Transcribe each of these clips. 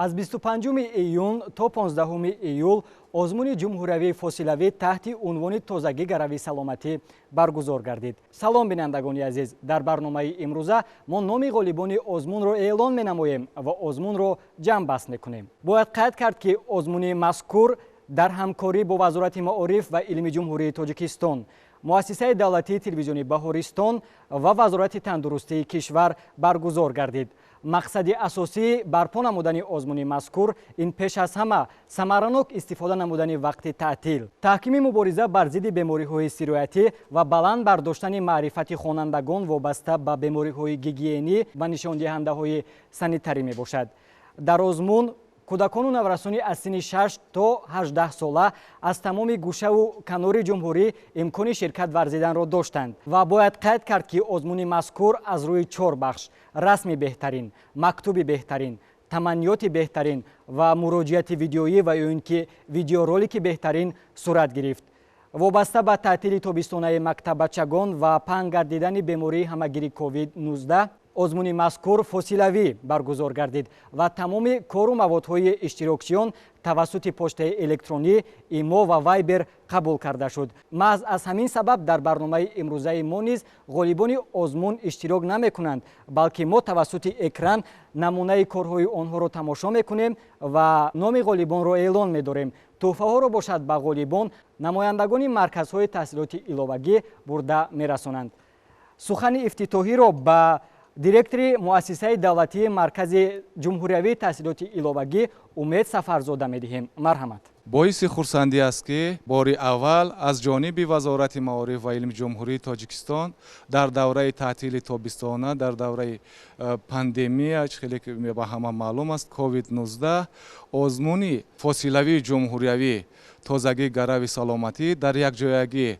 Аз 25 июн то 15 июл озмуни ҷумҳуриявии фосилавӣ таҳти унвони «Тозагӣ — гарави саломатӣ» баргузор гардид. Салом, бинандагони азиз! Дар барномаи имрӯза мо номи ғолибони озмунро эълон менамоем ва озмунро ҷамъбаст мекунем. Бояд қайд кард, ки озмуни мазкур дар ҳамкорӣ бо Вазорати маориф ва илми Ҷумҳурии Тоҷикистон, Муассисаи давлатии телевизиони «Баҳористон» ва Вазорати тандурустии кишвар баргузор гардид. Мақсади асосии барпо намудани озмуни мазкур ин пеш аз ҳама самаранок истифода намудани вақти таътил, таҳкими мубориза бар зидди бемориҳои сироятӣ ва баланд бардоштани маърифати хонандагон вобаста ба бемориҳои гигиенӣ ва нишондиҳандаҳои санитарӣ мебошад. Дар озмун кӯдакону наврасони аз синни 6 то 18 сола аз тамоми гӯшаву канори ҷумҳурӣ имкони ширкат варзиданро доштанд. Ва бояд қайд кард, ки озмуни мазкур аз рӯи чор бахш: расми беҳтарин, мактуби беҳтарин, таманниёти беҳтарин ва муроҷиати видеоӣ ва ё ин ки видеоролики беҳтарин сурат гирифт. Вобаста ба таътили тобистонаи мактаббачагон ва паҳн гардидани бемории ҳамагири COVID-19, озмуни мазкур фосилавӣ баргузор гардид ва тамоми кору маводҳои иштирокчиён тавассути почтаи электронӣ, ИМО ва Вайбер қабул карда шуд. Маҳз аз ҳамин сабаб дар барномаи имрӯзаи мо низ ғолибони озмун иштирок намекунанд, балки мо тавассути экран намунаи корҳои онҳоро тамошо мекунем ва номи ғолибонро эълон медорем. Тӯҳфаҳоро бошад ба ғолибон намояндагони марказҳои таҳсилоти иловагӣ бурда мерасонанд. Сухани ифтитоҳиро ба директори Муассисаи давлатии Маркази ҷумҳуриявии таҳсилоти иловагӣ Умед Сафарзода медиҳем. Марҳамат. Боиси хурсандӣ аст, ки бори аввал аз ҷониби Вазорати маориф ва илми Ҷумҳурии Тоҷикистон дар давраи таътили тобистона, дар давраи пандемия, чӣ хеле ки ба ҳама маълум аст, COVID-19, озмуни фосилавии ҷумҳуриявӣ «Тозагӣ — гарави саломатӣ» дар якҷоягӣ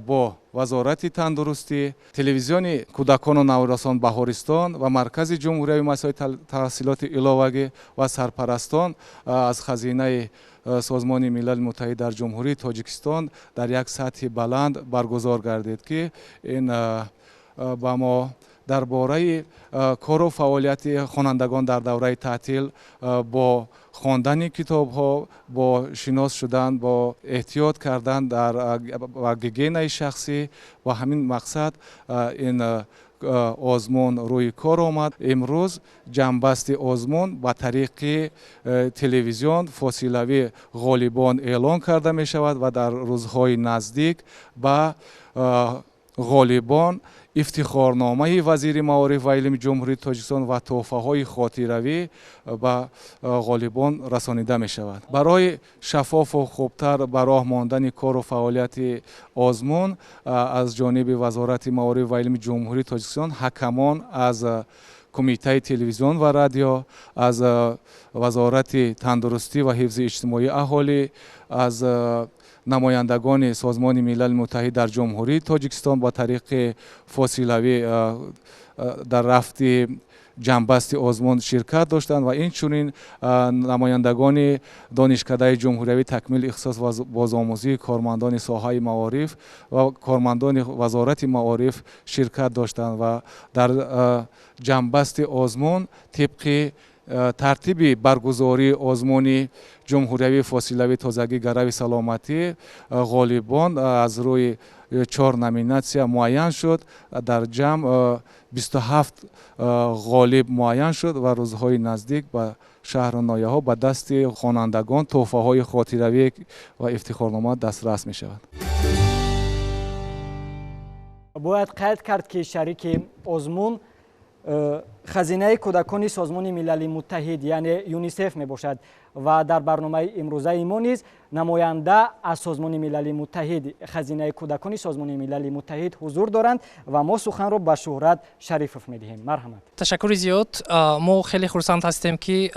бо Вазорати тандурустӣ, телевизиони кӯдакону наврасон «Баҳористон» ва Маркази ҷумҳуриявии муассисаҳои таҳсилоти иловагӣ ва сарпарастон аз хазинаи Созмони Милали Муттаҳид дар Ҷумҳурии Тоҷикистон дар як сатҳи баланд баргузор гардид, ки ин ба мо дар бораи кору фаъолияти хонандагон дар давраи таътил бо хондани китобҳо, бо шинос шудан, бо эҳтиёт кардан дар гигиенаи шахсӣ, бо ҳамин мақсад ин озмун рӯи кор омад. Имрӯз ҷамъбасти озмун ба тариқи телевизион фосилавӣ ғолибон эълон карда мешавад ва дар рӯзҳои наздик ба ғолибон ифтихорномаи вазири маориф ва илми Ҷумҳурии Тоҷикистон ва тӯҳфаҳои хотиравӣ ба ғолибон расонида мешавад. Барои шаффофу хубтар ба роҳ мондани кору фаъолияти озмун аз ҷониби Вазорати маориф ва илми Ҷумҳурии Тоҷикистон ҳакамон аз Кумитаи телевизион ва радио, аз Вазорати тандурустӣ ва ҳифзи иҷтимоии аҳолӣ, аз намояндагони Созмони Милали Муттаҳид дар Ҷумҳурии Тоҷикистон ба тариқи фосилавӣ дар рафти ҷамъбасти озмун ширкат доштанд ва инчунин намояндагони Донишкадаи ҷумҳуриявии такмили ихтисос ва бозомӯзии кормандони соҳаи маориф ва кормандони Вазорати маориф ширкат доштанд. Ва дар ҷамъбасти озмун тибқи тартиби баргузории озмуни ҷумҳуриявии фосилавӣ «Тозагӣ — гарави саломатӣ» ғолибон аз рӯи чор номинатсия муайян шуд. Дар ҷамъ 27 ғолиб муайян шуд ва рӯзҳои наздик ба шаҳру ноҳияҳо ба дасти хонандагон тӯҳфаҳои хотиравӣ ва ифтихорнома дастрас мешавад. Бояд қайд кард, ки шарики озмун Хазинаи кӯдакони Созмони Милали Муттаҳид, яъне ЮНИСЕФ мебошад ва дар барномаи имрӯзаи мо низ намоянда аз Созмони Милали Муттаҳид, Хазинаи кӯдакони Созмони Милали Муттаҳид ҳузур доранд ва мо суханро ба Шӯҳрат Шарифов медиҳем. Марҳамат. Ташаккури зиёд. Мо хеле хурсанд ҳастем, ки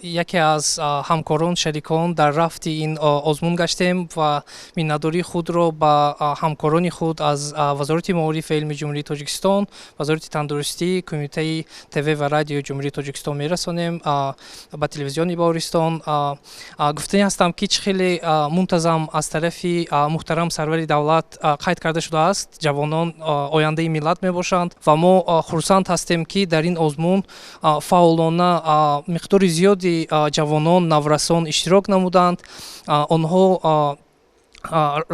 яке аз ҳамкорон, шарикон дар рафти ин озмун гаштем ва миннатдории худро ба ҳамкорони худ аз Вазорати маориф ва илми Ҷумҳурии Тоҷикистон, Вазорати тандурустӣ, Кумитаи ТВ ва радиои Ҷумҳурии Тоҷикистон мерасонем, ба телевизиони Баҳористон. Гуфтанӣ ҳастам, ки чӣ хеле мунтазам аз тарафи муҳтарам сарвари давлат қайд карда шудааст, ҷавонон ояндаи миллат мебошанд ва мо хурсанд ҳастем, ки дар ин озмун фаъолона миқдори зиёди ҷавонон, наврасон иштирок намуданд. Онҳо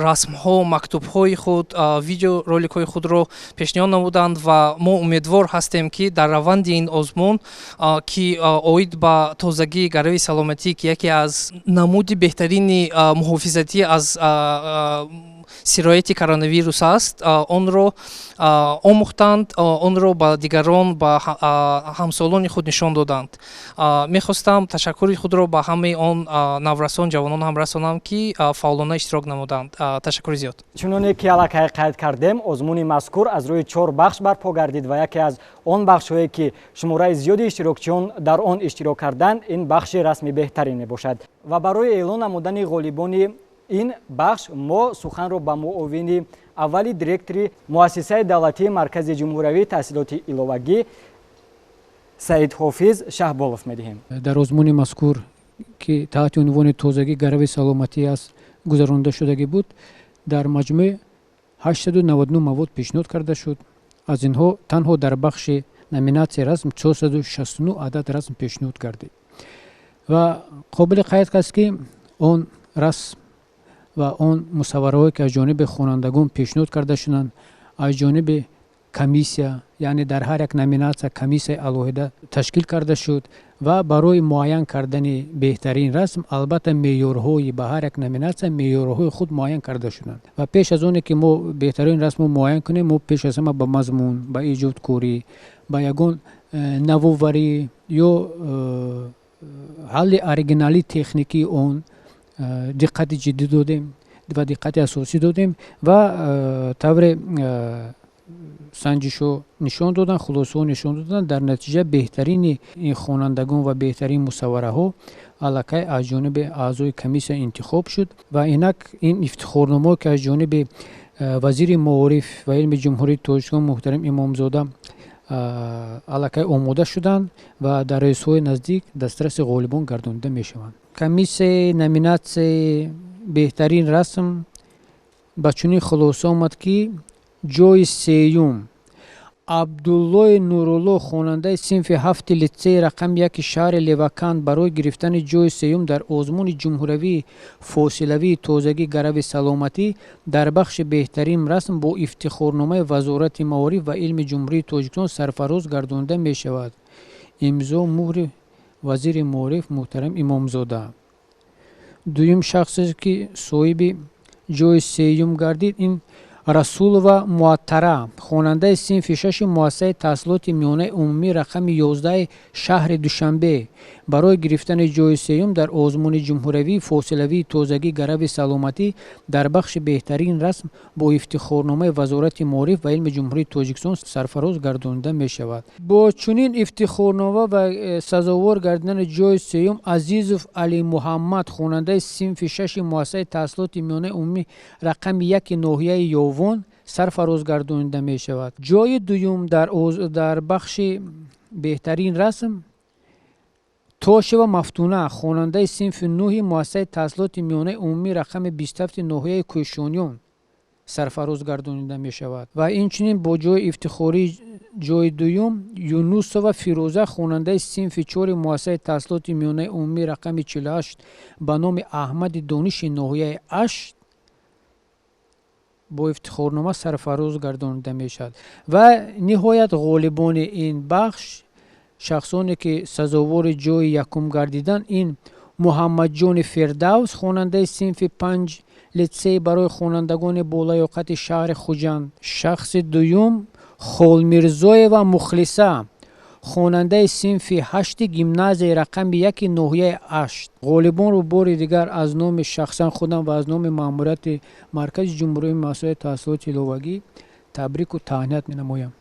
расмҳо, мактубҳои худ, видеороликҳои худро пешниҳод намуданд ва мо умедвор ҳастем, ки дар раванди ин озмун, ки оид ба тозагии гарави саломатӣ, ки яке аз намуди беҳтарини муҳофизатӣ аз сирояти коронавирус аст, онро омӯхтанд, онро ба дигарон, ба ҳамсолони худ нишон доданд. Мехостам ташаккури худро ба ҳамаи он наврасон, ҷавонон ҳам расонам, ки фаъолона иштирок намуданд. Ташаккури зиёд. Чуноне ки аллакай қайд кардем, озмуни мазкур аз рӯи чор бахш барпо гардид ва яке аз он бахшҳое, ки шумораи зиёди иштирокчиён дар он иштирок карданд, ин бахши расми беҳтарин мебошад. Ва барои эълон намудани ғолибони ин бахш мо суханро ба муовини аввали директори муассисаи давлатии Маркази ҷумҳуриявии таҳсилоти иловагӣ Саид Ҳофиз Шаҳболов медиҳем. Дар озмуни мазкур, ки таҳти унвони тозагӣ гарави саломатӣ аст гузаронида шудагӣ буд, дар маҷмӯъ 899 мавод пешниҳод карда шуд. Аз инҳо танҳо дар бахши номинатсияи расм 469 адад расм пешниҳод гардид ва қобили қайд аст, ки он расм ва он мусаввараҳое, ки аз ҷониби хонандагон пешниҳод карда шуданд, аз ҷониби комиссия, яъне дар ҳар як номинатсия комиссияи алоҳида ташкил карда шуд ва барои муайян кардани беҳтарин расм албатта меъёрҳои ба ҳар як номинатсия меъёрҳои худ муайян карда шуданд. Ва пеш аз оне ки мо беҳтарин расмро муайян кунем, мо пеш аз ҳама ба мазмун, ба эҷодкорӣ, ба ягон навоварӣ ё ҳалли оригиналии техникии он диққати ҷиддӣ додем ва диққати асосӣ додем ва тавре санҷишҳо нишон доданд, хулосаҳо нишон доданд, дар натиҷа беҳтарини ин хонандагон ва беҳтарин мусаввараҳо аллакай аз ҷониби аъзои комиссия интихоб шуд ва инак ин ифтихорномаҳо, ки аз ҷониби вазири маориф ва илми Ҷумҳурии Тоҷикистон муҳтарам Имомзода аллакай омода шуданд ва дар рӯзҳои наздик дастраси ғолибон гардонида мешаванд. Комиссияи номинатсияи беҳтарин расм ба чунин хулоса омад, ки ҷои сеюм Абдуллои Нурулло, хонандаи синфи ҳафти литсеи рақами яки шаҳри Леваканд, барои гирифтани ҷои сеюм дар озмуни ҷумҳуриявии фосилавии тозагӣ гарави саломатӣ дар бахши беҳтарин расм бо ифтихорномаи Вазорати маориф ва илми Ҷумҳурии Тоҷикистон сарфароз гардонида мешавад. Имзо муҳри вазири маориф муҳтарам Имомзода. Дуюм шахсе, ки соҳиби ҷои сеюм гардид, ин Расулова Муаттара, хонандаи синфи шаши муассисаи таҳсилоти миёнаи умумӣ рақами 11 шаҳри Душанбе, барои гирифтани ҷои сеюм дар озмуни ҷумҳуриявии фосилавии тозагӣ гарави саломатӣ дар бахши беҳтарин расм бо ифтихорномаи Вазорати маориф ва илми Ҷумҳурии Тоҷикистон сарфароз гардонида мешавад. Бо чунин ифтихорнома ва сазовор гардидани ҷои сеюм Азизов Алимуҳаммад, хонандаи синфи шаши муассисаи таҳсилоти миёнаи умумӣ рақами яки ноҳияи Ёвон сарфароз гардонида мешавад. Ҷои дуюм дар бахши беҳтарин расм Тошева Мафтуна, хонандаи синфи нӯҳи муассисаи таҳсилоти миёнаи умумӣ рақами 27 ноҳияи Кӯшониён сарфароз гардонида мешавад. Ва инчунин бо ҷои ифтихории ҷои дуюм Юнусова Фирӯза, хонандаи синфи чори муассисаи таҳсилоти миёнаи умумӣ рақами 48 ба номи Аҳмади Дониши ноҳияи Ашт бо ифтихорнома сарфароз гардонида мешавад. Ва ниҳоят ғолибони ин бахш, шахсоне ки сазовори ҷои якум гардиданд, ин Муҳаммадҷони Фирдавс, хонандаи синфи панҷ литсей барои хонандагони болаёқати шаҳри Хуҷанд. Шахси дуюм Холмирзоева Мухлиса, хонандаи синфи ҳашти гимназияи рақами яки ноҳияи Ашт. Ғолибонро бори дигар аз номи шахсан худам ва аз номи маъмурияти Маркази ҷумҳуриявии муассисаи таҳсилоти иловагӣ табрику таҳният менамоям.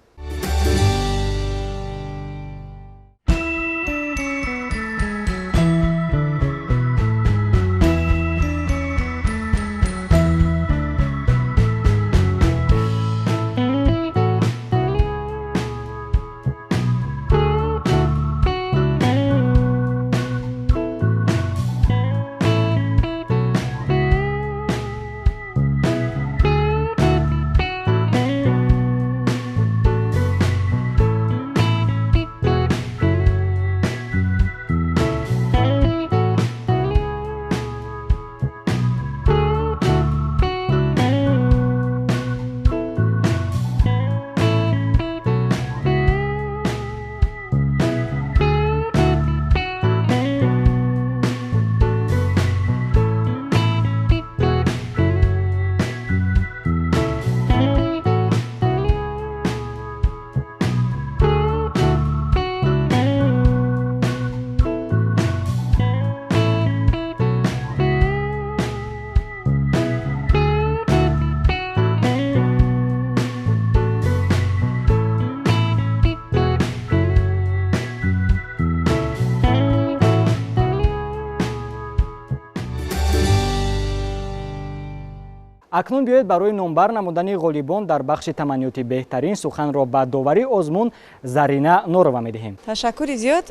Акнун биёед барои номбар намудани ғолибон дар бахши таманниёти беҳтарин суханро ба доварии озмун Зарина Норова медиҳем. Ташаккури зиёд.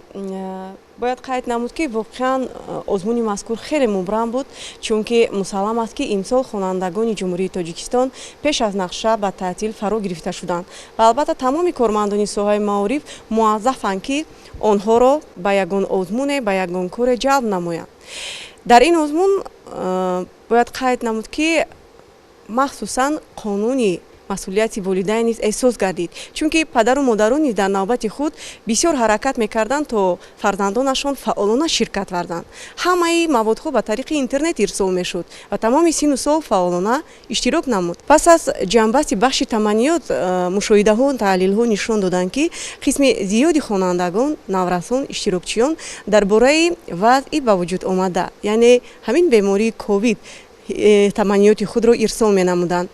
Бояд қайд намуд, ки воқеан озмуни мазкур хеле мубрам буд, чунки мусаллам аст, ки имсол хонандагони Ҷумҳурии Тоҷикистон пеш аз нақша ба таътил фаро гирифта шуданд ва албатта тамоми кормандони соҳаи маориф муаззафанд, ки онҳоро ба ягон озмуне, ба ягон коре ҷалб намоянд. Дар ин озмун бояд қайд намуд, ки махсусан қонуни масъулияти волидайн низ эҳсос гардид, чунки падару модарон низ дар навбати худ бисёр ҳаракат мекарданд, то фарзандонашон фаъолона ширкат варзанд. Ҳамаи маводҳо ба тариқи интернет ирсол мешуд ва тамоми синну сол фаъолона иштирок намуд. Пас аз ҷамъбасти бахши таманниёт мушоҳидаҳо, таҳлилҳо нишон доданд, ки қисми зиёди хонандагон, наврасон, иштирокчиён дар бораи вазъи ба вуҷуд омада, яъне ҳамин бемории ковид, таманниёти худро ирсол менамуданд.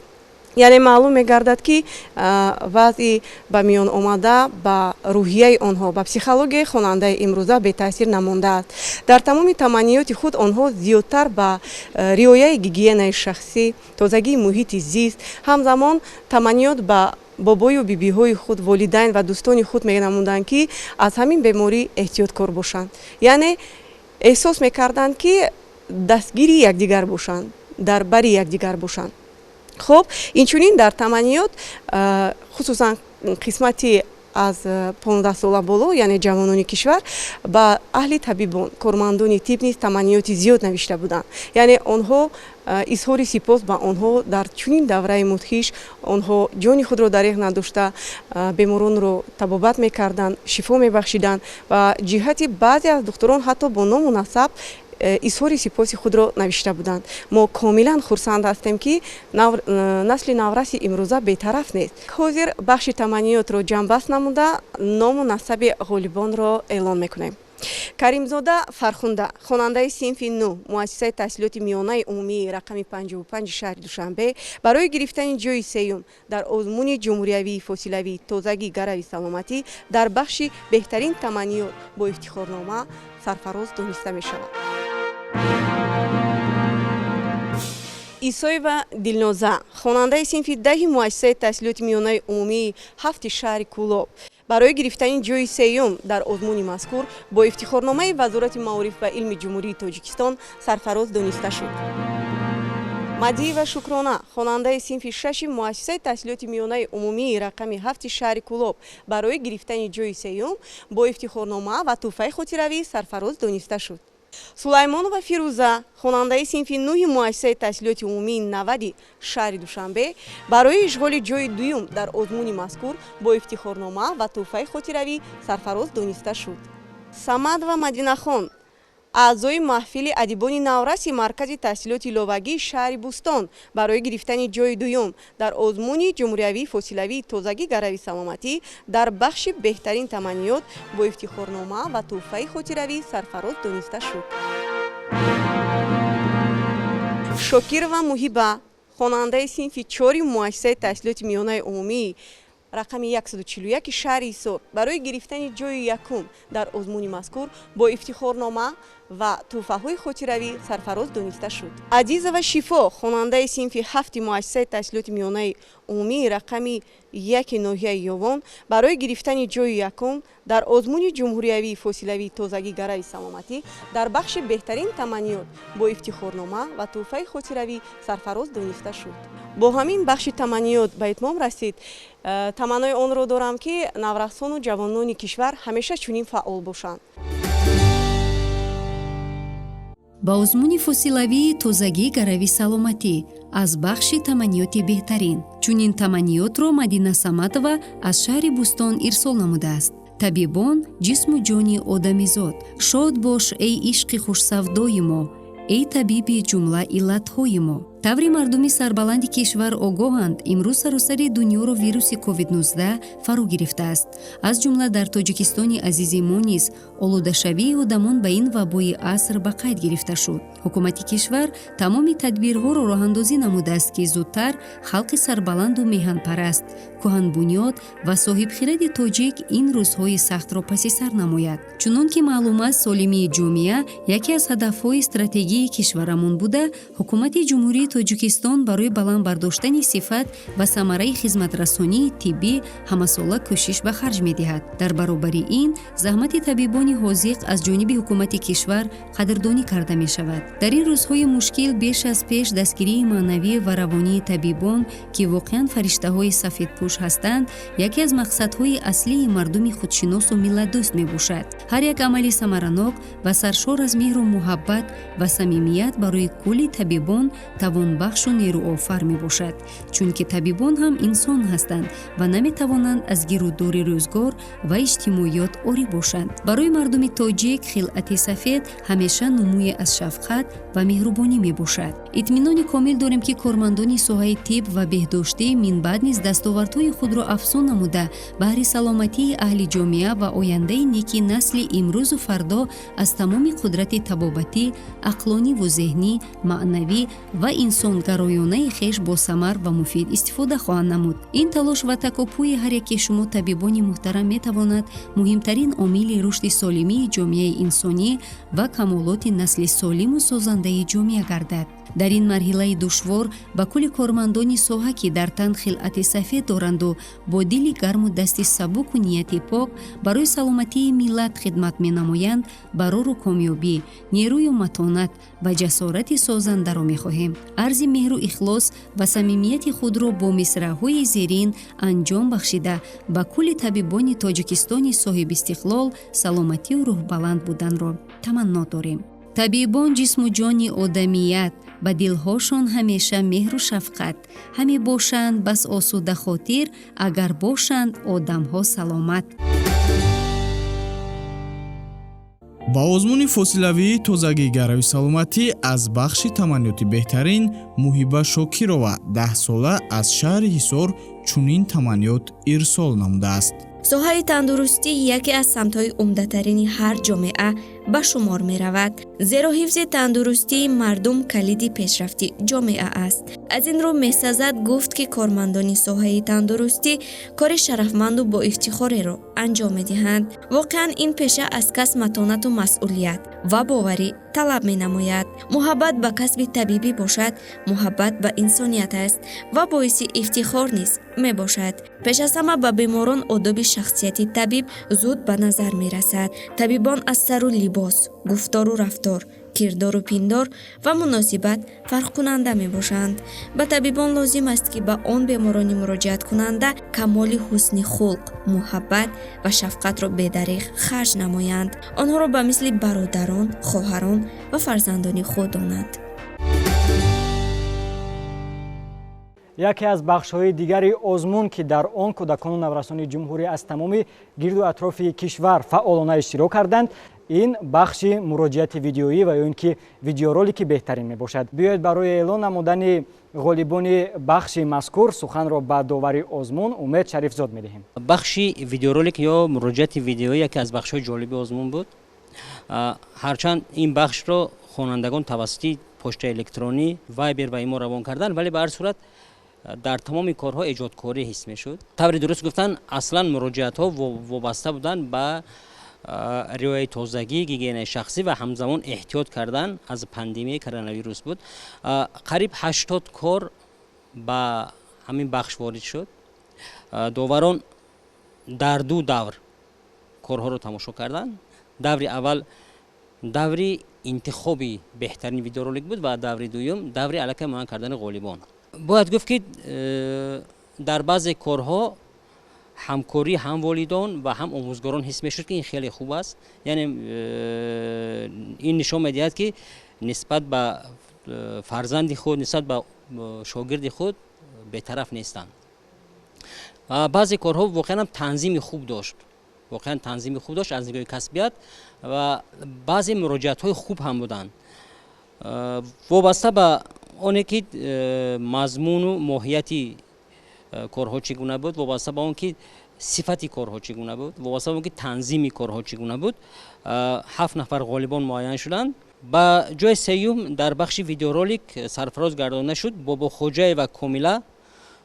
Яъне маълум мегардад, ки вазъи ба миён омада ба рӯҳияи онҳо, ба психологияи хонандаи имрӯза бетаъсир намондааст. Дар тамоми таманниёти худ онҳо зиёдтар ба риояи гигиенаи шахсӣ, тозагии муҳити зист, ҳамзамон таманниёт ба бобою бибиҳои худ, волидайн ва дӯстони худ менамуданд, ки аз ҳамин беморӣ эҳтиёткор бошанд. Яъне эҳсос мекарданд, ки дастгири якдигар бошанд, дар бари якдигар бошанд. Хуб, инчунин дар таманниёт хусусан қисмати аз 15 сола боло, яъне ҷавонони кишвар, ба аҳли табибон, кормандони тиб низ таманниёти зиёд навишта буданд. Яъне онҳо изҳори сипос ба онҳо дар чунин давраи мудҳиш, онҳо ҷони худро дареғ надошта, беморонро табобат мекарданд, шифо мебахшиданд ва ҷиҳати баъзе аз духтурон ҳатто бо ному насаб изҳори сипоси худро навишта буданд. Мо комилан хурсанд ҳастем, ки насли навраси имрӯза бетараф нест. Ҳозир бахши таманниётро ҷамъбаст намуда, ному насаби ғолибонро эълон мекунем. Каримзода Фархунда, хонандаи синфи 9 муассисаи таҳсилоти миёнаи умумии рақами 55 шаҳри Душанбе, барои гирифтани ҷои сеюм дар озмуни ҷумҳуриявии фосилавии «Тозагӣ гарави саломатӣ» дар бахши беҳтарин таманниёт бо ифтихорнома сарфароз дониста мешавад. Исоева Дилноза, хонандаи синфи 10-и муассисаи таҳсилоти миёнаи умумии 7-и шаҳри Кӯлоб, барои гирифтани ҷои сеюм дар озмуни мазкур бо ифтихорномаи Вазорати маориф ва илми Ҷумҳурии Тоҷикистон сарфароз дониста шуд. Мадиева Шукрона, хонандаи синфи 6-и муассисаи таҳсилоти миёнаи умумии рақами 7-и шаҳри Кӯлоб, барои гирифтани ҷои сеюм бо ифтихорнома ва тӯҳфаи хотиравӣ сарфароз дониста шуд. Сулаймонова Фирӯза, хонандаи синфи 9-и муассисаи таҳсилоти умумии 90-и шаҳри Душанбе, барои ишғоли ҷои дуюм дар озмуни мазкур бо ифтихорнома ва тӯҳфаи хотиравӣ сарфароз дониста шуд. Самадова Мадинахон, аъзои маҳфили адибони навраси маркази таҳсилоти иловагии шаҳри Бӯстон, барои гирифтани ҷои дуюм дар озмуни ҷумҳуриявии фосилавии «Тозагӣ гарави саломатӣ» дар бахши беҳтарин таманниёт бо ифтихорнома ва тӯҳфаи хотиравӣ сарфароз дониста шуд. Шокирова Муҳиба, хонандаи синфи 4-и муассисаи таҳсилоти миёнаи умумии рақами 141 шаҳри Ҳисор, барои гирифтани ҷои якум дар озмуни мазкур бо ифтихорнома ва тӯҳфаҳои хотиравӣ сарфароз дониста шуд. Азизова Шифо, хонандаи синфи 7-и муассисаи таҳсилоти миёнаи умумии рақами 1 ноҳияи Ёвон, барои гирифтани ҷои якум дар озмуни ҷумҳуриявии фосилавии «Тозагӣ гарави саломатӣ» дар бахши беҳтарин таманниёт бо ифтихорнома ва тӯҳфаи хотиравӣ сарфароз дониста шуд. Бо ҳамин бахши таманниёт ба итмом расид. Таманнои онро дорам, ки наврасону ҷавонони кишвар ҳамеша чунин фаъол бошанд. Ба озмуни фосилавии «Тозагӣ гарави саломатӣ» аз бахши таманниёти беҳтарин чунин таманниётро Мадина Саматова аз шаҳри Бӯстон ирсол намудааст: табибон ҷисму ҷони одамизод, шод бош, эй ишқи хушсавдои мо, эй табиби ҷумла иллатҳои мо. Таври мардуми сарбаланди кишвар огоҳанд, имрӯз саросари дунёро вируси COVID-19 фаро гирифтааст. Аз ҷумла дар Тоҷикистони азизи мо низ олудашавии одамон ба ин вабои аср ба қайд гирифта шуд. Ҳукумати кишвар тамоми тадбирҳоро роҳандозӣ намудааст, ки зудтар халқи сарбаланду меҳанпараст, кӯҳанбунёд ва соҳибхиради тоҷик ин рӯзҳои сахтро паси сар намояд. Чунон ки маълум аст, солимии ҷомеа яке аз ҳадафҳои стратегии кишварамон буда, ҳукумати Ҷумҳурии Тоҷикистон барои баланд бардоштани сифат ва самараи хизматрасонии тиббӣ ҳамасола кӯшиш ба харҷ медиҳад. Дар баробари ин, заҳмати табибони ҳозиқ аз ҷониби ҳукумати кишвар қадрдонӣ карда мешавад. Дар ин рӯзҳои мушкил беш аз пеш дастгирии маънавӣ ва равонии табибон, ки воқеан фариштаҳои сафедпӯш ҳастанд, яке аз мақсадҳои аслии мардуми худшиносу миллатдӯст мебошад. Ҳар як амали самаранок ва саршор аз меҳру муҳаббат ва самимият барои кулли табибон тавонбахшу нерӯофар мебошад, чунки табибон ҳам инсон ҳастанд ва наметавонанд аз гирудори рӯзгор ва иҷтимоиёт орӣ бошанд. Барои мардуми тоҷик хилъати сафед ҳамеша нумӯе аз шафқат ва меҳрубонӣ мебошад. Итминони комил дорем, ки кормандони соҳаи тиб ва беҳдоштӣ минбаъд низ дастовардҳои худро афзун намуда, баҳри саломатии аҳли ҷомеа ва ояндаи неки насли имрӯзу фардо аз тамоми қудрати табобатӣ, ақлониву зеҳнӣ, маънавӣ ва инсонгароёнаи хеш босамар ва муфид истифода хоҳанд намуд. Ин талош ва такопӯи ҳар яке шумо, табибони муҳтарам, метавонад муҳимтарин омили рушди солимии ҷомеаи инсонӣ ва камолоти насли солиму созандаи ҷомеа гардад. Дар ин марҳилаи душвор ба кулли кормандони соҳа, ки дар тан хилъати сафед доранду бо дили гарму дасти сабуку нияти пок барои саломатии миллат хидмат менамоянд, барору комёбӣ, нерӯю матонат ва ҷасорати созандаро мехоҳем. Арзи меҳру ихлос ва самимияти худро бо мисраъҳои зерин анҷом бахшида, ба кулли табибони Тоҷикистони соҳибистиқлол саломатию рӯҳбаланд буданро таманно дорем. Табибон ҷисму ҷони одамият, ба дилҳошон ҳамеша меҳру шафқат, ҳаме бошанд бас осудахотир, агар бошанд одамҳо саломат. Ба озмуни фосилавии тозагии гарави саломатӣ аз бахши таманниёти беҳтарин Муҳиба Шокирова, 10сола, аз шаҳри Ҳисор чунин таманниёт ирсол намудааст. Соҳаи тандурустӣ яке аз самтҳои умдатарини ҳар ҷомеа ба шумор меравад, зеро ҳифзи тандурустии мардум калиди пешрафти ҷомеа аст. Аз ин рӯ месазад гуфт, ки кормандони соҳаи тандурустӣ кори шарафманду боифтихореро анҷом медиҳанд. Воқеан, ин пеша аз кас матонату масъулият ва боварӣ талаб менамояд. Муҳаббат ба касби табибӣ бошад, муҳаббат ба инсоният аст ва боиси ифтихор низ мебошад. Пеш аз ҳама ба беморон одоби шахсияти табиб зуд ба назар мерасад. Табибон аз сару либос, гуфтору рафтор, кирдору пиндор ва муносибат фарқкунанда мебошанд. Ба табибон лозим аст, ки ба он беморони муроҷиаткунанда камоли ҳусни хулқ, муҳаббат ва шафқатро бедареғ харҷ намоянд. Онҳоро ба мисли бародарон, хоҳарон ва фарзандони худ донанд. Яке аз бахшҳои дигари озмун, ки дар он кӯдакону наврасони ҷумҳурӣ аз тамоми гирду атрофи кишвар фаъолона иштирок карданд, ин бахши муроҷиати видеоӣ ва ё ин ки видеоролики беҳтарин мебошад. Биёед, барои эълон намудани ғолибони бахши мазкур суханро ба довари озмун Умед Шарифзод медиҳем. Бахши видеоролик ё муроҷиати видеоӣ яке аз бахшҳои ҷолиби озмун буд. Ҳарчанд ин бахшро хонандагон тавассути почтаи электронӣ, Вайбер ва имо равон карданд, вале ба ҳар сурат дар тамоми корҳо эҷодкорӣ ҳис мешуд. Таври дуруст гуфтан, аслан муроҷиатҳо вобаста буданд ба риояи тозагӣ, гигиенаи шахсӣ ва ҳамзамон эҳтиёт кардан аз пандемияи коронавирус буд. Қариб 80 кор ба ҳамин бахш ворид шуд. Доварон дар ду давр корҳоро тамошо карданд. Даври аввал даври интихоби беҳтарин видеоролик буд ва даври дуюм даври аллакай муайян кардани ғолибон. Бояд гуфт, ки дар баъзе корҳо ҳамкорӣ ҳам волидон ва ҳам омӯзгорон ҳис мешуд, ки ин хеле хуб аст. Яъне ин нишон медиҳад, ки нисбат ба фарзанди худ, нисбат ба шогирди худ бетараф нестанд. Баъзе корҳо воқеан ҳам танзими хуб дошт, воқеан танзими хуб дошт аз нигоҳи касбият ва баъзе муроҷиатҳои хуб ҳам буданд. Вобаста ба оне ки мазмуну моҳияти корҳо чӣ гуна буд, вобаста ба он ки сифати корҳо чӣ гуна буд, вобаста ба он ки танзими корҳо чӣ гуна буд, 7 нафар ғолибон муайян шуданд. Ба ҷои сеюм дар бахши видеоролик сарфароз гардонда шуд Бобохоҷаева Комила,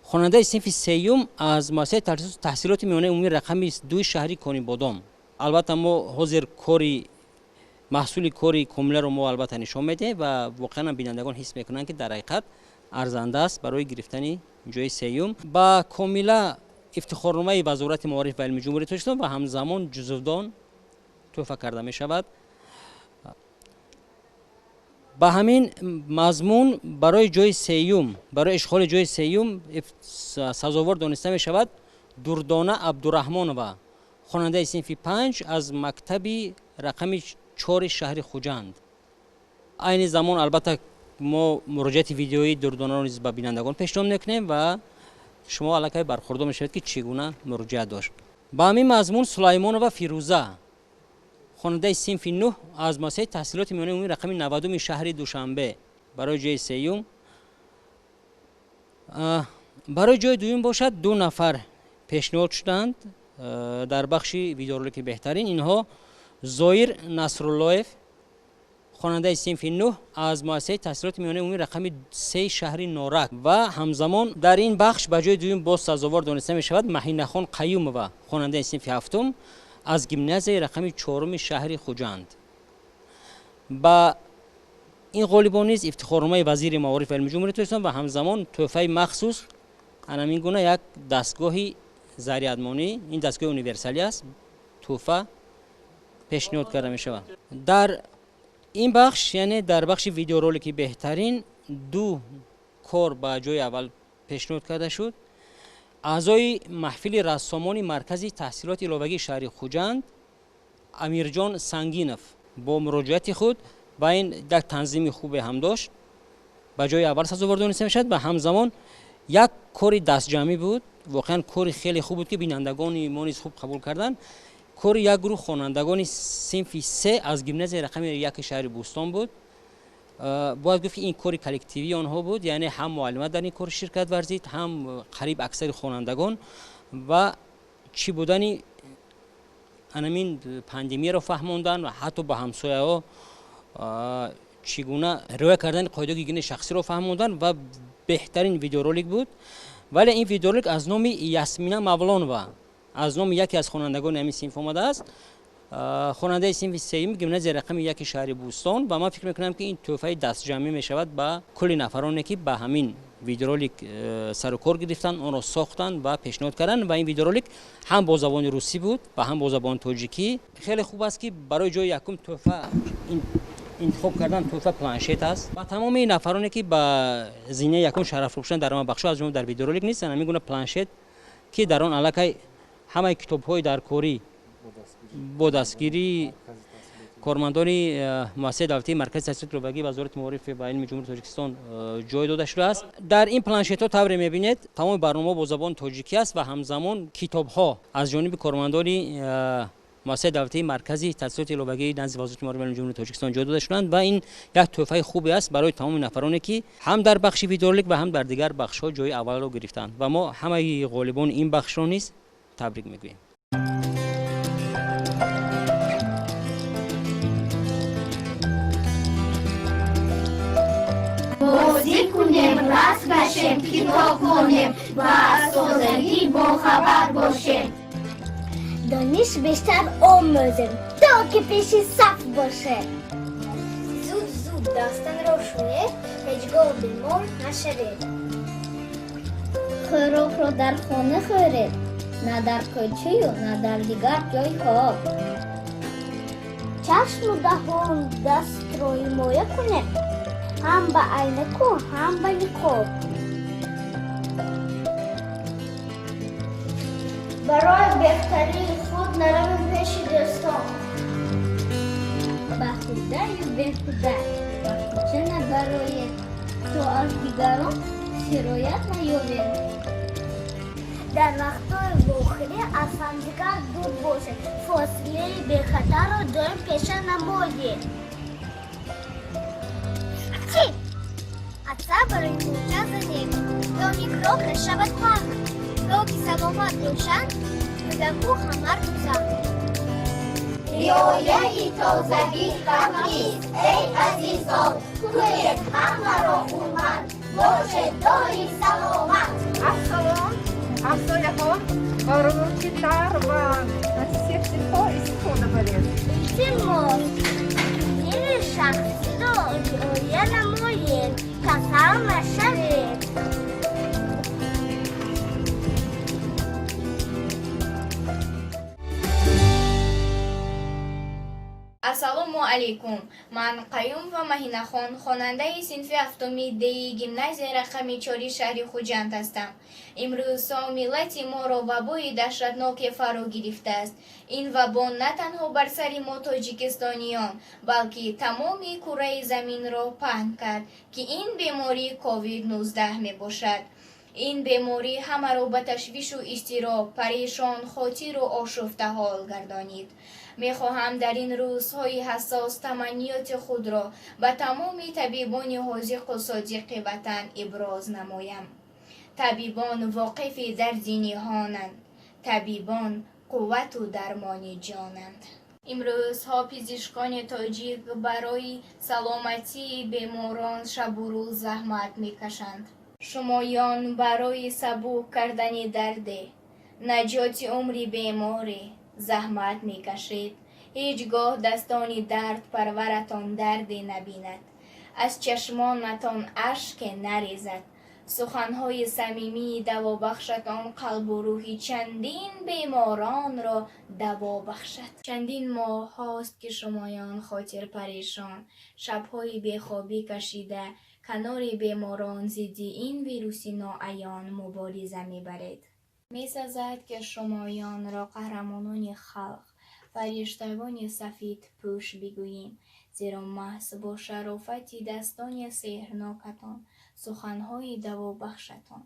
хонандаи синфи сеюм аз муассисаи таҳсилоти миёнаи умумии рақами 2 шаҳри Конибодом. Албатта, мо ҳозир кори маҳсули кори Комиларо мо албатта нишон медиҳем ва воқеан бинандагон ҳис мекунанд, ки дар ҳақиқат Арзанда аст барои гирифтани ҷои сеюм. Ба Комила ифтихорномаи Вазорати маориф ва илми Ҷумҳурии Тоҷикистон ва ҳамзамон ҷузувдон тӯҳфа карда мешавад. Ба ҳамин мазмун барои ҷои сеюм, барои ишғоли ҷои сеюм сазовор дониста мешавад Дурдона Абдураҳмонова, хонандаи синфи 5 аз мактаби рақами 4 шаҳри Хуҷанд. Айни замон албатта мо муроҷиати видеоии Дурдонаро низ ба бинандагон пешниҳод мекунем ва шумо аллакай бархурдор мешавед, ки чӣ гуна муроҷиат дошт. Ба ҳамин мазмун Сулаймонова Фирӯза, хонандаи синфи 9 аз муассисаи таҳсилоти миёнаи умумии рақами 90 шаҳри Душанбе барои ҷои сеюм. Барои ҷои дуюм бошад 2 нафар пешниҳод шуданд дар бахши видеоролики беҳтарин. Инҳо Зоир Насруллоев, хонандаи синфи 9 аз муассисаи таҳсилоти миёнаи умумии рақами 3 шаҳри Норак ва ҳамзамон дар ин бахш ба ҷои дуюм боз сазовор дониста мешавад Маҳинахон Қаюмова, хонандаи синфи 7 аз гимназияи рақами 4 шаҳри Хуҷанд. Ба ин ғолибон низ ифтихорномаи вазири маориф ва илми Ҷумҳурии Тоҷикистон ва ҳамзамон тӯҳфаи махсус анамин гуна як дастгоҳи зарядмонӣ, ин дастгоҳи универсалӣ аст, тӯҳфа пешниҳод карда мешавад. Дар ин бахш, яъне дар бахши видеоролики беҳтарин, 2 кор ба ҷои аввал пешниҳод карда шуд. Аъзои маҳфили рассомони маркази таҳсилоти иловагии шаҳри Хуҷанд Амирҷон Сангинов бо муроҷиати худ ва ин як танзими хубе ҳам дошт, ба ҷои аввал сазовор дониста мешавад ва ҳамзамон як кори дастҷамъӣ буд, воқеан кори хеле хуб буд, ки бинандагони мо низ хуб қабул карданд. Кори як гурӯҳ хонандагони синфи 3 аз гимназияи рақами 1 шаҳри Бӯстон буд. Бояд гуфт, ки ин кори коллективии онҳо буд, яъне ҳам муаллима дар ин кор ширкат варзид, ҳам қариб аксари хонандагон ва чӣ будани анамин пандемияро фаҳмондан ва ҳатто ба ҳамсояҳо чӣ гуна риоя кардани қоидаҳои гигиенаи шахсиро фаҳмондан ва беҳтарин видеоролик буд. Вале ин видеоролик аз номи Ясмина Мавлонова, аз номи яке аз хонандагони ҳамин синф омадааст, хонандаи синфи 3 гимназияи рақами 1 шаҳри Бӯстон ва ман фикр мекунам, ки ин тӯҳфаи дастҷамъӣ мешавад ба кулли нафароне, ки ба ҳамин видеоролик сару кор гирифтанд, онро сохтанд ва пешниҳод карданд. Ва ин видеоролик ҳам бо забони русӣ буд ва ҳам бо забони тоҷикӣ. Хеле хуб аст, ки барои ҷои якум тӯҳфа интихоб кардан тӯҳфа планшет аст. Ба тамоми нафароне, ки ба зинаи якум шарафрӯб шуданд дар бахшҳо, аз ҷумла дар видеоролик нест, ҳамин гуна планшет, ки дар он аллакай ҳамаи китобҳои даркорӣ бо дастгирии кормандони муассисаи давлатии маркази таҳсилоти иловагии Вазорати маориф ва илми Ҷумҳурии Тоҷикистон ҷой дода шудааст. Дар ин планшетҳо тавре мебинед, тамоми барномаҳо бо забони тоҷикӣ аст ва ҳамзамон китобҳо аз ҷониби кормандони муассисаи давлатии маркази таҳсилоти иловагии назди Вазорати маориф ва илми Ҷумҳурии Тоҷикистон ҷой дода шуданд ва ин як тӯҳфаи хубе аст барои тамоми нафароне, ки ҳам дар бахши видеоролик ва ҳам дар дигар бахшҳо ҷои аввалро гирифтанд ва мо ҳамаи ғолибони ин бахшро низ табрик мегӯем. Бозӣ кунем, рақс кашем, китоб хонем ва аз тозагӣ бохабар бошем. Дониш бештар омӯзем, то ки пеши саф бошем. Зуд-зуд дастанро шӯед, ҳеҷ гоҳ бемор нашавед. Хӯрокро дар хона хӯред, на дар кӯчаю на дар дигар ҷойҳо. Чашму даҳон дастро ҳимоя кунед, ҳам ба айнаку, ҳам ба ниқоб. Барои беҳтарии худ наравем пеши дӯстон. Ба худаю беҳуда ба кӯча набароед, то аз дигарон сироят наёбед. Дар вақтҳои вохӯрӣ аз ҳамдигар дур бошед, фосилаи бехатарро доим пеша намоед. Отца барои кӯча занем, то микроб нашавад паҳн, то ки саломат бошанд кӯдаку ҳамарӯза. Риояи тозагӣ ҳатмист, эй азизон, кунед ҳамаро ҳурмат, бошед доим саломат. Ассалом, ҳамсояҳо, рӯчитар ва антисептикҳо истифода баред. Илтимос, гигиенаи шахсиро риоя намоед, касал нашавед. Алайкум. Ман Қаюмова Маҳинахон, хонандаи синфи ҳафтуми Д-и гимназияи рақами 4 шаҳри Хуҷанд ҳастам. Имрӯзҳо миллати моро вабои даҳшатноке фаро гирифтааст. Ин вабо на танҳо бар сари мо тоҷикистониён, балки тамоми кураи заминро паҳн кард, ки ин беморӣ COVID-19 мебошад. Ин беморӣ ҳамаро ба ташвишу изтироб, парешон, хотиру ошуфтаҳол гардонид. Мехоҳам дар ин рӯзҳои ҳассос таманниёти худро ба тамоми табибони ҳозиқу содиқи ватан иброз намоям. Табибон воқифи дарди ниҳонанд, табибон қуввату дармони ҷонанд. Имрӯзҳо пизишкони тоҷик барои саломатии беморон шабу рӯз заҳмат мекашанд. Шумоён барои сабук кардани дарде, наҷоти умри беморӣ заҳмат мекашед. Ҳеҷ гоҳ дастони дардпарваратон дарде набинад, аз чашмонатон ашке нарезад. Суханҳои самимии давобахшатон қалбу рӯҳи чандин беморонро даво бахшад. Чандин моҳҳост, ки шумоён хотирпарешон, шабҳои бехобӣ кашида, канори беморон зидди ин вируси ноаён мубориза мебаред. Месазад, ки шумоёнро қаҳрамонони халқ, фариштагони сафедпӯш бигӯем, зеро маҳз бо шарофати дастони сеҳрнокатон, суханҳои давобахшатон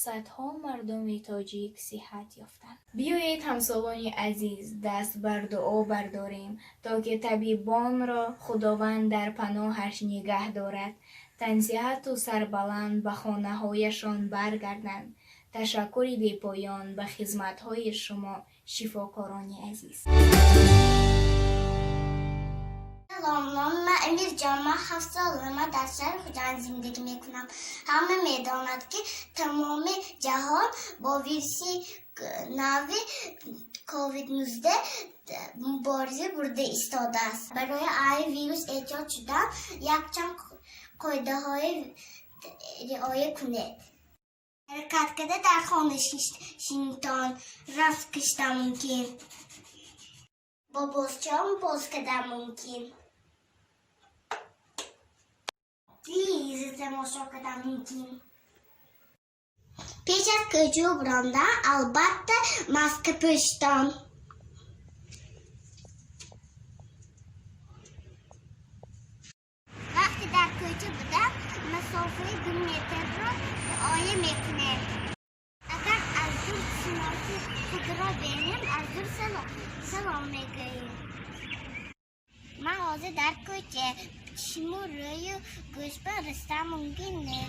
садҳо мардуми тоҷик сиҳат ёфтанд. Биёед, ҳамсолони азиз, даст бар дуо бардорем, то ки табибонро Худованд дар паноҳаш нигаҳ дорад, тансиҳату сарбаланд ба хонаҳояшон баргарданд. Ташаккури бепоён ба хизматҳои шумо, шифокорони азиз. Салом, номи ман Амирҷон, ман 7 сола, ман дар шаҳри Хуҷанд зиндагӣ мекунам. Ҳама медонад, ки тамоми ҷаҳон бо вируси нави COVID-19 мубориза бурда истодааст. Барои ай вирус эҷод шудан якчанд қоидаҳои риоя кунед. Ҳаракат карда дар хона шинитон, рафт кашидан мумкин, бо бозчаҳо боз кардан мумкин, телевизор тамошо кардан мумкин. Пеш аз кӯча бурондан албатта маска пӯшитон. Вақте дар кӯча будам, масофаи 2 метрро риоя мекунем. Агар аз дур шиноси худро бинем, аз дур салом мегӯем. Ман ҳозир дар кӯча, чишму рӯю гӯшба расидан мумкин не,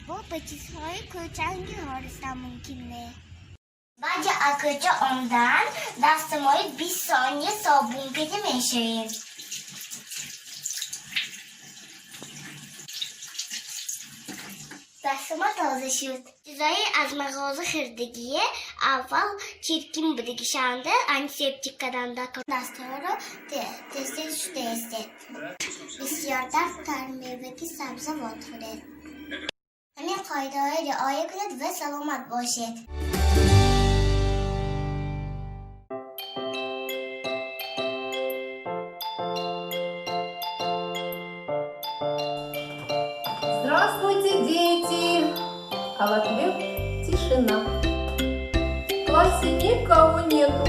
бо ба чизҳои кӯчангиҳо расидан мумкин не. Баъди аз кӯча омадан дастамои 20 сония собун кида мешӯем. Дастама тоза шуд. Чизҳои аз мағоза хӯрдагие аввал чиркин будагишанда антисептик карданда дастҳоро тез-тез шуста истед. Бисёртар тармеваки сабзавот хӯред. Ҳамин қоидаҳоро риоя кунед ва саломат бошед. Здравствуйте, дети! А в ответ тишина. В классе никого нету.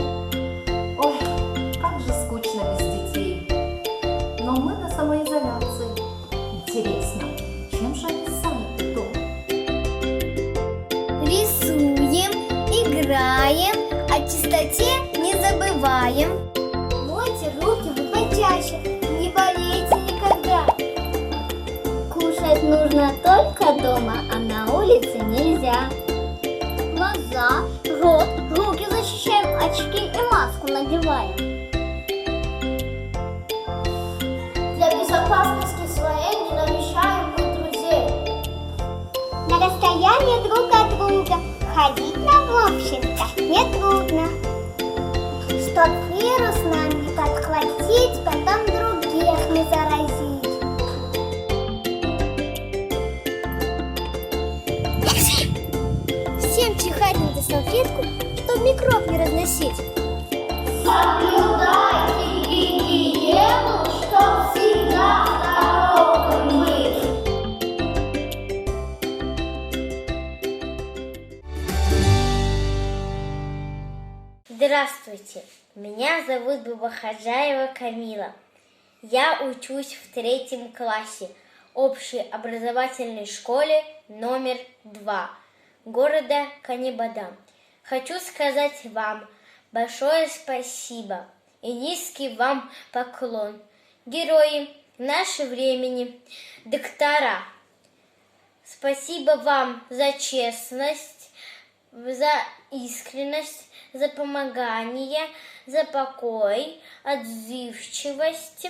Ой, как же скучно без детей. Но мы на самоизоляции. Интересно, чем же они заняты дома? Рисуем, играем, о чистоте не забываем. Мойте руки вы почаще, не болейте никогда. Кушать нужно только дома, а на улице нельзя. Глаза, рот, руки защищаем, очки и маску надеваем. Для безопасности своей не навещаем мы друзей. На расстоянии друг от друга ходить нам, в общем-то, нетрудно. Чтоб вирус нам не подхватить, потом других не заразить. Всем чихать надо салфетку, чтоб микроб не разносить. Соблюдайте гигиену, чтоб Здравствуйте, меня зовут Бабахаджаева Камила. Я учусь в 3 классе общеобразовательной школе номер 2 города Канибадам. Хочу сказать вам большое спасибо и низкий вам поклон. Герои нашего времени, доктора, спасибо вам за честность, за искренность, за помогание, за покой, отзывчивость,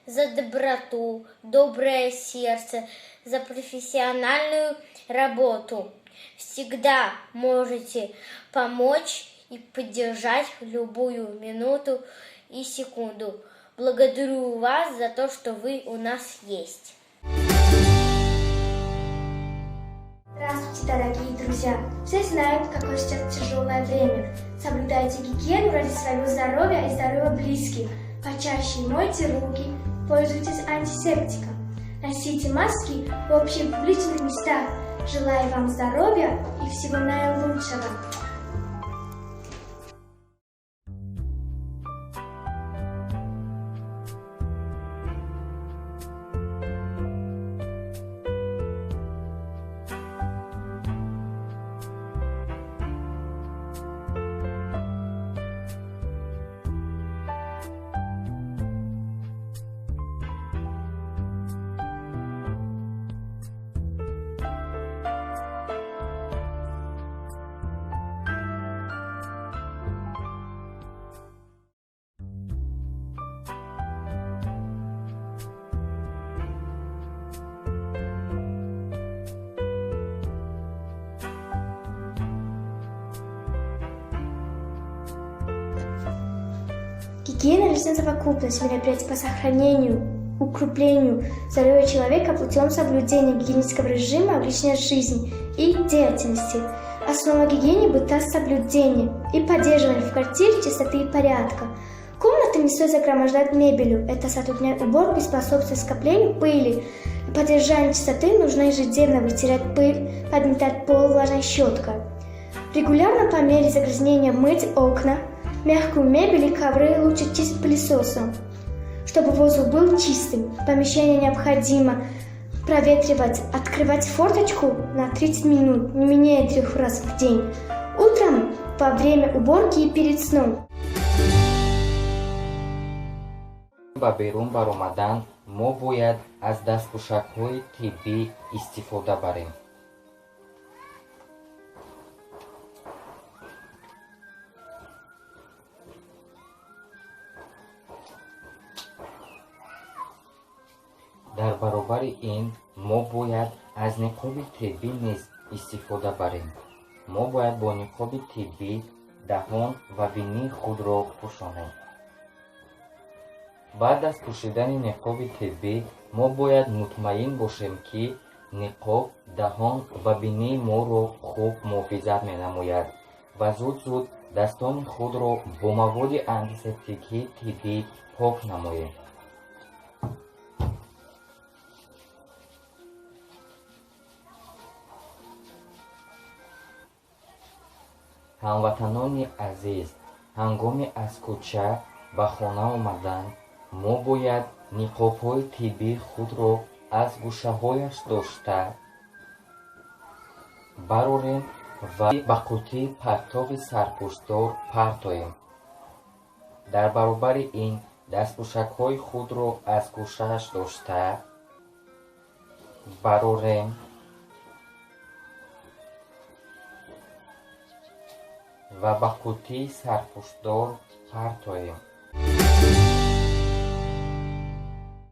за доброту, доброе сердце, за профессиональную работу. Всегда можете помочь и поддержать в любую минуту и секунду. Благодарю вас за то, что вы у нас есть. Здравствуйте, дорогие друзья! Все знают, какое сейчас тяжелое время. Соблюдайте гигиену ради своего здоровья и здоровья близких. Почаще мойте руки, пользуйтесь антисептиком. Носите маски в общих публичных местах. Желаю вам здоровья и всего наилучшего. Гигиена – личная совокупность мероприятий по сохранению, укреплению здоровья человека путем соблюдения гигиенического режима в личной жизни и деятельности. Основа гигиены – быта соблюдение и поддерживание в квартире чистоты и порядка. Комнаты не стоит загромождать мебелью, это затрудняет уборку и способствует скоплению пыли. Для поддержания чистоты нужно ежедневно вытирать пыль, подметать пол влажной щеткой. Регулярно по мере загрязнения мыть окна. Мягкую мебель и ковры лучше чистить пылесосом, чтобы воздух был чистым. Помещение необходимо проветривать, открывать форточку на 30 минут, не менее 3 раз в день. Утром, во время уборки и перед сном. Ба берун баромадан мо бояд аз дастпӯшакҳои тиббӣ истифода барем. Дар баробари ин мо бояд аз ниқоби тиббӣ низ истифода барем. Мо бояд бо ниқоби тиббӣ даҳон ва бинии худро пӯшонем. Баъд аз пӯшидани ниқоби тиббӣ мо бояд мутмаин бошем, ки ниқоб даҳон ва бинии моро хуб муҳофизат менамояд ва зуд-зуд дастони худро бо маводи антисептикии тиббӣ пок намоем. Ҳамватанони азиз, ҳангоми аз кӯча ба хона омадан мо бояд ниқобҳои тиббии худро аз гӯшаҳояш дошта барорем ва ба қуттии партови сарпӯшдор партоем. Дар баробари ин дастпӯшакҳои худро аз гӯшааш дошта барорем ва ба қуттии сарпӯшдор партоем.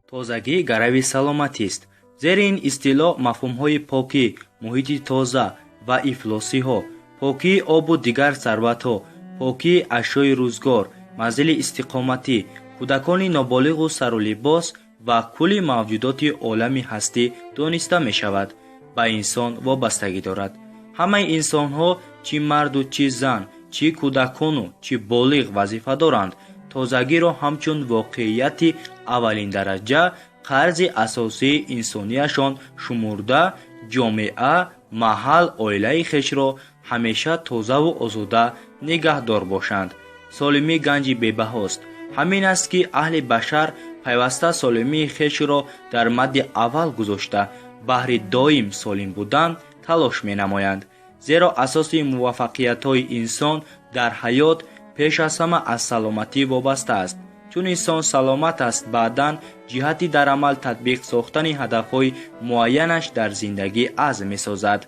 Тозагӣ гарави саломатист. Зери ин истилоҳ мафҳумҳои покӣ, муҳити тоза ва ифлосиҳо, покии обу дигар сарватҳо, покии ашёи рӯзгор, манзили истиқоматӣ, кӯдакони ноболиғу сару либос ва кулли мавҷудоти олами ҳастӣ дониста мешавад. Ба инсон вобастагӣ дорад. Ҳамаи инсонҳо, чӣ марду чӣ зан, чӣ кӯдакону чӣ болиғ вазифа доранд тозагиро ҳамчун воқеияти аввалиндараҷа, қарзи асосии инсонияшон шумурда, ҷомеа, маҳал, оилаи хешро ҳамеша тозаву озода нигаҳдор бошанд. Солимӣ ганҷи бебаҳост. Ҳамин аст, ки аҳли башар пайваста солимии хешро дар мадди аввал гузошта, баҳри доим солим будан талош менамоянд. Зеро асоси муваффақиятҳои инсон дар ҳаёт пеш аз ҳама аз саломатӣ вобаста аст. Чун инсон саломат аст, баъдан ҷиҳати дар амал татбиқ сохтани ҳадафҳои муайянаш дар зиндагӣ азм месозад.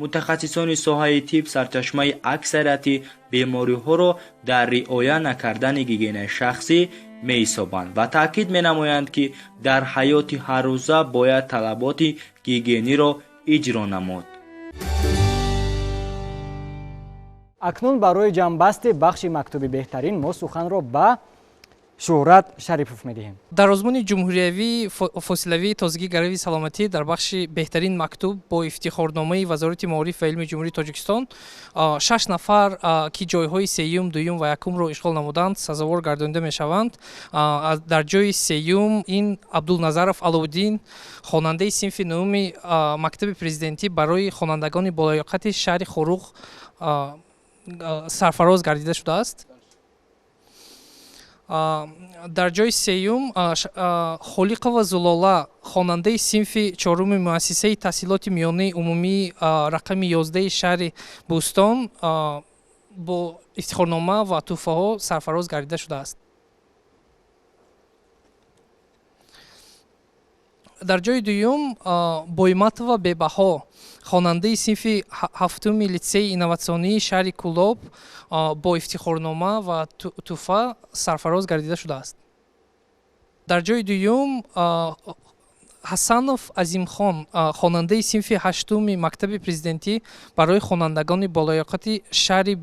Мутахассисони соҳаи тиб сарчашмаи аксарияти бемориҳоро дар риоя накардани гигиенаи шахсӣ меҳисобанд ва таъкид менамоянд, ки дар ҳаёти ҳаррӯза бояд талаботи гигиениро иҷро намуд. Акнун барои ҷамъбасти бахши мактуби беҳтарин мо суханро ба Шӯҳрат Шарипов медиҳем. Дар озмуни ҷумҳуриявии фосилавии тозагии гарави саломатӣ дар бахши беҳтарин мактуб бо ифтихорномаи Вазорати маориф ва илми Ҷумҳурии Тоҷикистон 6 нафар, ки ҷойҳои сеюм, дуюм ва якумро ишғол намуданд, сазовор гардонида мешаванд. Дар ҷойи сеюм ин Абдулназаров Аловуддин, хонандаи синфи нуҳуми мактаби президентӣ барои хонандагони болаёқати шаҳри Хоруғ сарфароз гардида шудааст. Дар ҷои сеюм Холиқова Зулола, хонандаи синфи чоруми муассисаи таҳсилоти миёнаи умумии рақами 11 шаҳри Бӯстон бо ифтихорнома ва тӯҳфаҳо сарфароз гардида шудааст. Дар ҷои дуюм Бойматова Бебаҳо, хонандаи синфи ҳафтуми литсеи инноватсионии шаҳри Кӯлоб бо ифтихорнома ва тӯҳфа сарфароз гардида шудааст. Дар ҷои дуюм Ҳасанов Азимхон, хонандаи синфи ҳаштуми мактаби президентӣ барои хонандагони болаёқати шаҳри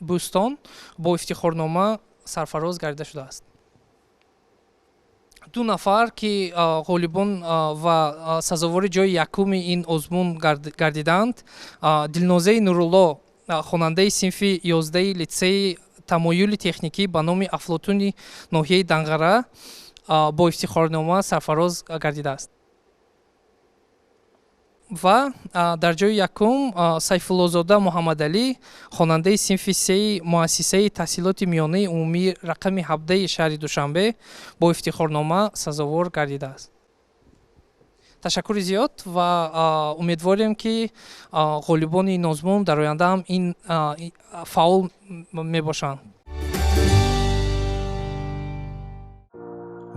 Бӯстон бо ифтихорнома сарфароз гардида шудааст. 2 нафар, ки ғолибон ва сазовори ҷои якуми ин озмун гардиданд, Дилнозаи Нурулло, хонандаи синфи 11 литсеи тамоюли техникӣ ба номи Афлотуни ноҳияи Данғара бо ифтихорнома сарфароз гардидааст. Ва дар ҷои якум Сайфуллозода Муҳаммадалӣ, хонандаи синфи сеи муассисаи таҳсилоти миёнаи умумии рақами 17 шаҳри Душанбе бо ифтихорнома сазовор гардидааст. Ташаккури зиёд ва умедворем, ки ғолибони ин озмун дар оянда ҳам ин фаъол мебошанд.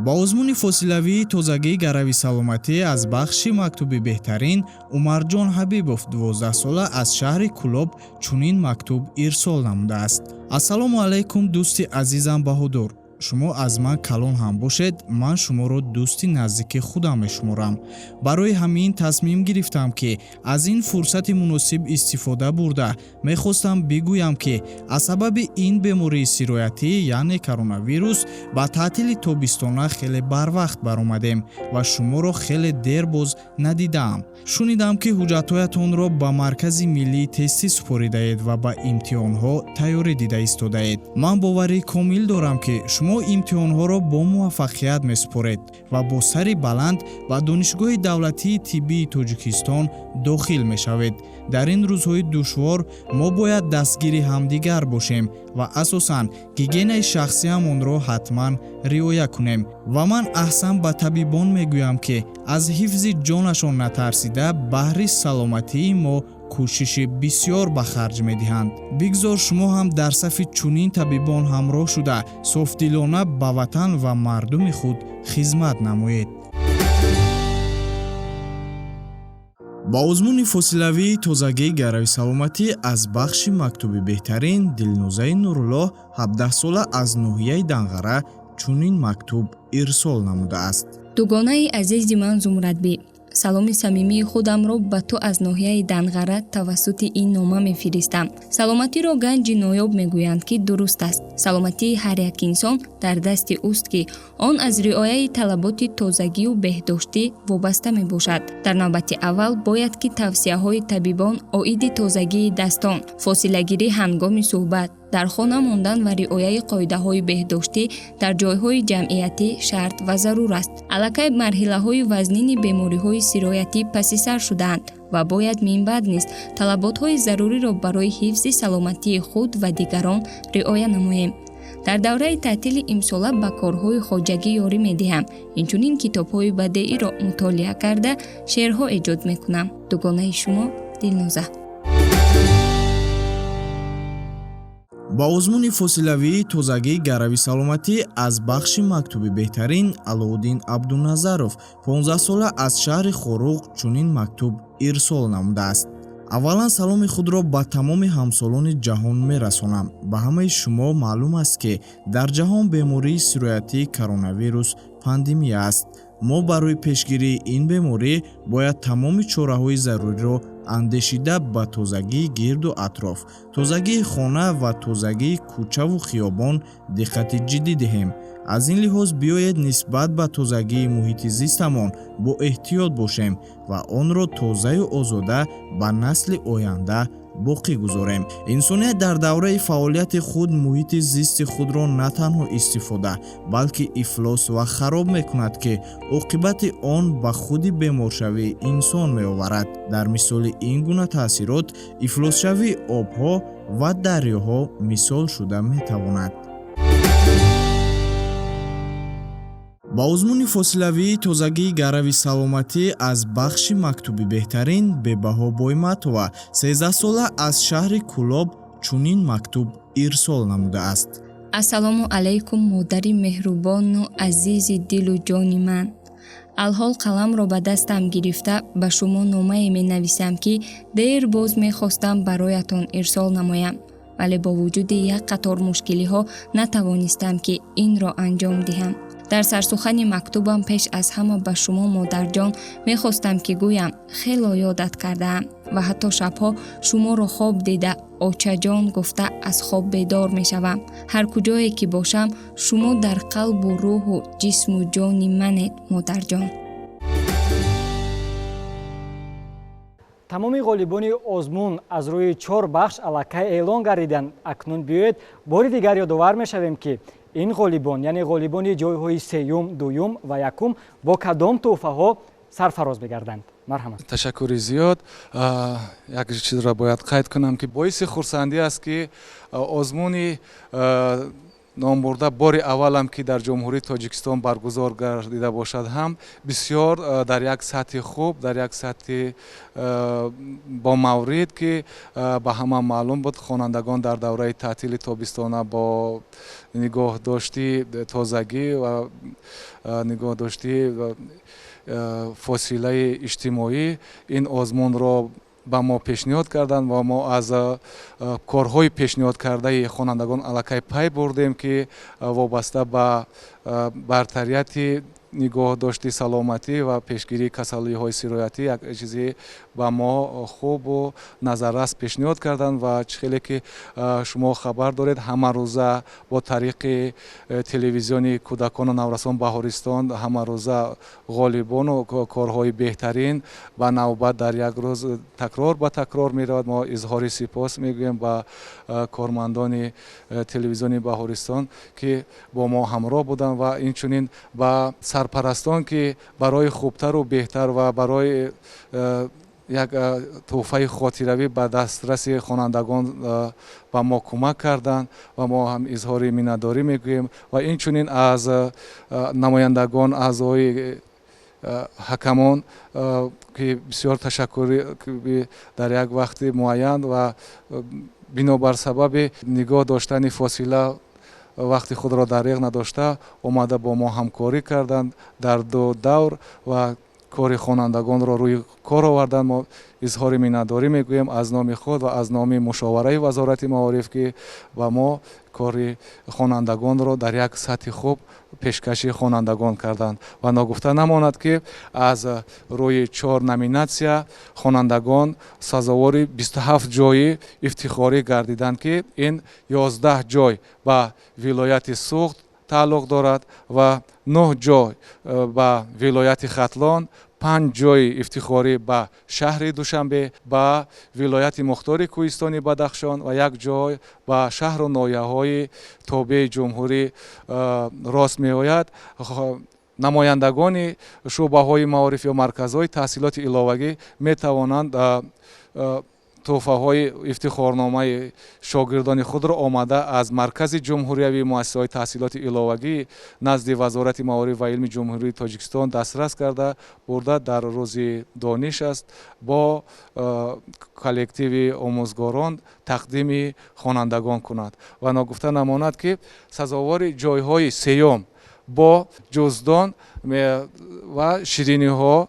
Ба озмуни фосилавии тозагии гарави саломатӣ аз бахши мактуби беҳтарин Умарҷон Ҳабибов, 12-сола аз шаҳри Кӯлоб чунин мактуб ирсол намудааст. Ассалому алайкум, дӯсти азизам Баҳодур. Шумо аз ман калон ҳам бошед, ман шуморо дӯсти наздики худам мешуморам. Барои ҳамин тасмим гирифтам, ки аз ин фурсати муносиб истифода бурда мехостам бигӯям, ки аз сабаби ин бемории сироятӣ, яъне коронавирус, ба таътили тобистона хеле барвақт баромадем ва шуморо хеле дер боз надидаам. Шунидам, ки ҳуҷҷатҳоятонро ба Маркази миллии тестӣ супоридаед ва ба имтиҳонҳо тайёрӣ дида истодаед. Ман боварии комил дорам, ки шумо имтиҳонҳоро бо муваффақият месупоред ва бо сари баланд ба Донишгоҳи давлатии тиббии Тоҷикистон дохил мешавед. Дар ин рӯзҳои душвор мо бояд дастгири ҳамдигар бошем ва асосан гигиенаи шахсиамонро ҳатман риоя кунем. Ва ман аҳсан ба табибон мегӯям, ки аз ҳифзи ҷонашон натарсида баҳри саломатии мо кӯшиши бисёр ба харҷ медиҳанд. Бигзор шумо ҳам дар сафи чунин табибон ҳамроҳ шуда софдилона ба ватан ва мардуми худ хизмат намоед. Ба озмуни фосилавии тозагии гарави саломатӣ аз бахши мактуби беҳтарин Дилнозаи Нуруллоҳ, 17-сола аз ноҳияи Данғара чунин мактуб ирсол намудааст. Дугонаи азизи ман Зумрадбӣ, саломи самимии худамро ба ту аз ноҳияи Данғара тавассути ин нома мефиристам. Саломатиро ганҷи ноёб мегӯянд, ки дуруст аст. Саломатии ҳар як инсон дар дасти ӯст, ки он аз риояи талаботи тозагию беҳдоштӣ вобаста мебошад. Дар навбати аввал бояд ки тавсияҳои табибон оиди тозагии дастон, фосилагирӣ ҳангоми суҳбат, дар хона мондан ва риояи қоидаҳои беҳдоштӣ дар ҷойҳои ҷамъиятӣ шарт ва зарур аст. Аллакай марҳилаҳои вазнини бемориҳои сироятӣ паси сар шудаанд ва бояд минбаъд низ талаботҳои заруриро барои ҳифзи саломатии худ ва дигарон риоя намоем. Дар давраи таътили имсола ба корҳои хоҷагӣ ёрӣ медиҳам, инчунин китобҳои бадеиро мутолиа карда, шеърҳо эҷод мекунам. Дугонаи шумо, Дилноза. Ба озмуни фосилавии тозагии гарави саломатӣ аз бахши мактуби беҳтарин Алоуддин Абдуназаров, 15сола, аз шаҳри Хоруғ чунин мактуб ирсол намудааст. Аввалан, саломи худро ба тамоми ҳамсолони ҷаҳон мерасонам. Ба ҳамаи шумо маълум аст, ки дар ҷаҳон бемории сироятии коронавирус пандемия аст. Мо барои пешгирии ин беморӣ бояд тамоми чораҳои заруриро андешида ба тозагии гирду атроф, тозагии хона ва тозагии кӯчаву хиёбон диққати ҷиддӣ диҳем. Аз ин лиҳоз биёед нисбат ба тозагии муҳити зистамон бо эҳтиёт бошем ва онро тозаю озода ба насли оянда боқӣ гузорем. Инсоният дар давраи фаъолияти худ муҳити зисти худро на танҳо истифода, балки ифлос ва хароб мекунад, ки оқибати он ба худи беморшавии инсон меоварад. Дар мисоли ин гуна таъсирот ифлосшавии обҳо ва дарёҳо мисол шуда метавонад. Ба озмуни фосилавии тозагии гарави саломатӣ аз бахши мактуби беҳтарин Бебаҳо Бойматова, 13сола, аз шаҳри Кӯлоб чунин мактуб ирсол намудааст. Ассалому алайкум, модари меҳрубону азизи дилу ҷони ман. Алҳол қаламро ба дастам гирифта ба шумо номае менависам, ки дер боз мехостам бароятон ирсол намоям, вале бо вуҷуди як қатор мушкилиҳо натавонистам, ки инро анҷом диҳам. Дар сарсухани мактубам пеш аз ҳама ба шумо, модарҷон, мехостам, ки гӯям, хело ёдат кардаам ва ҳатто шабҳо шуморо хоб дида, очаҷон гуфта аз хоб бедор мешавам. Ҳар куҷое ки бошам, шумо дар қалбу рӯҳу ҷисму ҷони манед, модарҷон. Тамоми ғолибони озмун аз рӯи чор бахш аллакай эълон гардиданд. Акнун биёед бори дигар ёдовар мешавем, ки ин ғолибон, яъне ғолибони ҷойҳои сеюм, дуюм ва якум бо кадом тӯҳфаҳо сарфароз мегарданд. Марҳамат. Ташаккури зиёд. Як чизро бояд қайд кунам, ки боиси хурсандӣ аст, ки озмуни номбурда бори аввалам, ки дар Ҷумҳурии Тоҷикистон баргузор гардида бошад ҳам, бисёр дар як сатҳи хуб, дар як сатҳи бомаврид, ки ба ҳама маълум буд, хонандагон дар давраи таътили тобистона бо нигоҳдошти тозагӣ ва нигоҳдошти фосилаи иҷтимоӣ ин озмунро ба мо пешниҳод карданд ва мо аз корҳои пешниҳодкардаи хонандагон аллакай пай бурдем, ки вобаста ба бартарияти нигоҳдошти саломатӣ ва пешгирии касалиҳои сироятӣ як чизе ба мо хубу назаррас пешниҳод карданд. Ва чӣ хеле ки шумо хабар доред, ҳамарӯза бо тариқи телевизиони кӯдакону наврасон Баҳористон ҳамарӯза ғолибону корҳои беҳтарин ба навбат дар як рӯз такрор ба такрор меравад. Мо изҳори сипос мегӯем ба кормандони телевизиони Баҳористон, ки бо мо ҳамроҳ буданд, ва инчунин ба сарпарастон, ки барои хубтару беҳтар ва барои як тӯҳфаи хотиравӣ ба дастраси хонандагон ба мо кӯмак карданд ва мо ҳам изҳори миннатдорӣ мегӯем. Ва инчунин аз намояндагон, аъзои ҳакамон, ки бисёр ташаккури дар як вақти муайян ва бинобар сабаби нигоҳ доштани фосила вақти худро дариғ надошта омада бо мо ҳамкорӣ карданд дар ду давр ва кори хонандагонро рӯи кор оварданд. Мо изҳори миннатдорӣ мегӯем аз номи худ ва аз номи мушовараи Вазорати маориф, ки ба мо кори хонандагонро дар як сатҳи хуб пешкаши хонандагон карданд. Ва ногуфта намонад, ки аз рӯи чор номинатсия хонандагон сазовори 27 ҷойи ифтихорӣ гардиданд, ки ин 11 ҷой ба вилояти Суғд тааллуқ дорад ва 9 ҷой ба вилояти Хатлон, 5 ҷойи ифтихорӣ ба шаҳри Душанбе, ба вилояти мухтори Кӯҳистони Бадахшон ва як ҷой ба шаҳру ноҳияҳои тобеи ҷумҳурӣ рост меояд. Намояндагони шӯъбаҳои маориф ё марказҳои таҳсилоти иловагӣ метавонанд Тӯҳфаҳои ифтихорномаи шогирдони худро омада аз Маркази ҷумҳуриявии муассисаҳои таҳсилоти иловагӣ назди Вазорати маориф ва илми Ҷумҳурии Тоҷикистон дастрас карда бурда, дар рӯзи дониш аст, бо коллективи омӯзгорон тақдими хонандагон кунад. Ва ногуфта намонад, ки сазовори ҷойҳои сеюм бо ҷуздон ва шириниҳо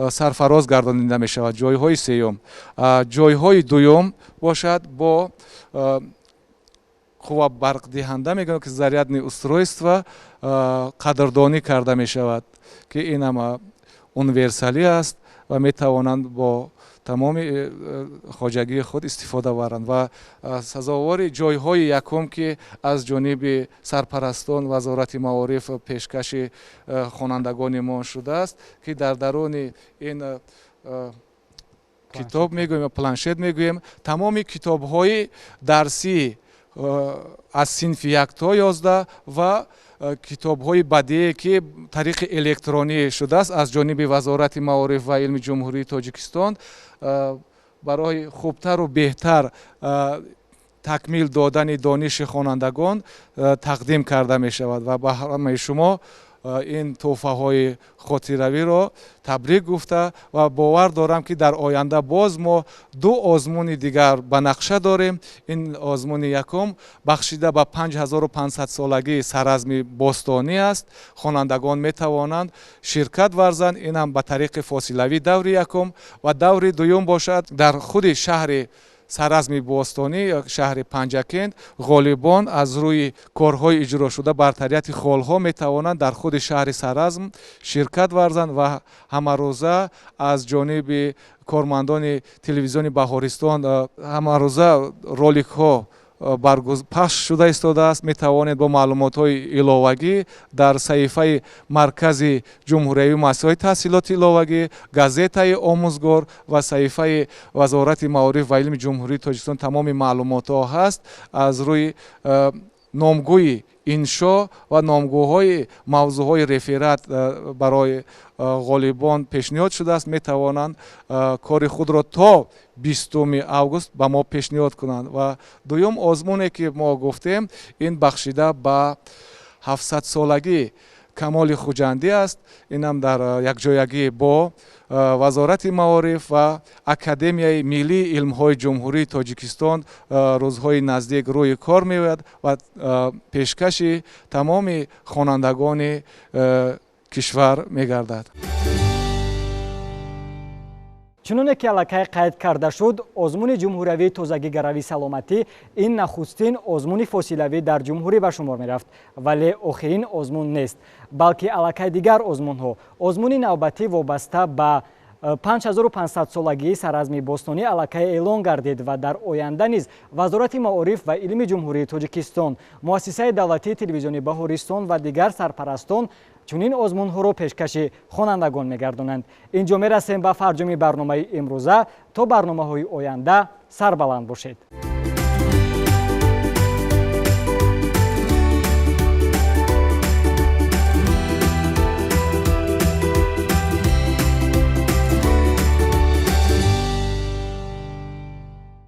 сарфароз гардонида мешавад ҷойҳои сеюм. Ҷойҳои дуюм бошад, бо қувва барқдиҳанда, мегӯям ки зарядное устройство, қадрдонӣ карда мешавад, ки ин ҳама универсалӣ аст ва метавонанд бо тамоми хоҷагии худ истифода баранд. Ва сазовори ҷойҳои якум, ки аз ҷониби сарпарастон Вазорати маориф пешкаши хонандагони мо шудааст, ки дар даруни ин китоб мегӯем, планшет мегӯем, тамоми китобҳои дарсӣ аз синфи 1 то 11 ва китобҳои бадие, ки тариқи электронӣ шудааст, аз ҷониби Вазорати маориф ва илми Ҷумҳурии Тоҷикистон барои хубтару беҳтар такмил додани дониши хонандагон тақдим карда мешавад. Ва ба ҳамаи шумо ин тӯҳфаҳои хотиравиро табрик гуфта ва бовар дорам, ки дар оянда боз мо ду озмуни дигар ба нақша дорем. Ин озмуни якум бахшида ба 5500-солагии Саразми бостонӣ аст. Хонандагон метавонанд ширкат варзанд, инам ба тариқи фосилавӣ даври якум, ва даври дуюм бошад, дар худи шаҳри Саразми бостонӣ, шаҳри Панҷакент, ғолибон аз рӯи корҳои иҷрошуда, бартарияти холҳо метавонанд дар худи шаҳри Саразм ширкат варзанд. Ва ҳамарӯза аз ҷониби кормандони телевизиони Баҳористон ҳамарӯза роликҳо пахш шуда истодааст. Метавонед бо маълумотҳои иловагӣ дар саҳифаи Маркази ҷумҳуриявии муассисаҳои таҳсилоти иловагӣ, газетаи Омӯзгор ва саҳифаи Вазорати маориф ва илми Ҷумҳурии Тоҷикистон тамоми маълумотҳо ҳаст. Аз рӯи номгӯи иншо ва номгӯҳои мавзӯъҳои реферат барои ғолибон пешниҳод шудааст. Метавонанд кори худро то 20 август ба мо пешниҳод кунанд. Ва дуюм озмуне, ки мо гуфтем, ин бахшида ба 700-солагии Камоли Хуҷандӣ аст. Инам дар якҷоягӣ бо Вазорати маориф ва Академияи миллии илмҳои Ҷумҳурии Тоҷикистон рӯзҳои наздик рӯи кор меояд ва пешкаши тамоми хонандагони кишвар мегардад. Чуноне ки аллакай қайд карда шуд, озмуни ҷумҳуриявии «Тозагӣ гарави саломатӣ» ин нахустин озмуни фосилавӣ дар ҷумҳурӣ ба шумор мерафт, вале охирин озмун нест, балки аллакай дигар озмунҳо, озмуни навбатӣ вобаста ба 5500-солагии Саразми бостонӣ аллакай эълон гардид ва дар оянда низ Вазорати маориф ва илми Ҷумҳурии Тоҷикистон, Муассисаи давлатии телевизиони Баҳористон ва дигар сарпарастон чунин озмунҳоро пешкаши хонандагон мегардонанд. Инҷо мерасем ба фарҷоми барномаи имрӯза. То барномаҳои оянда сарбаланд бошед.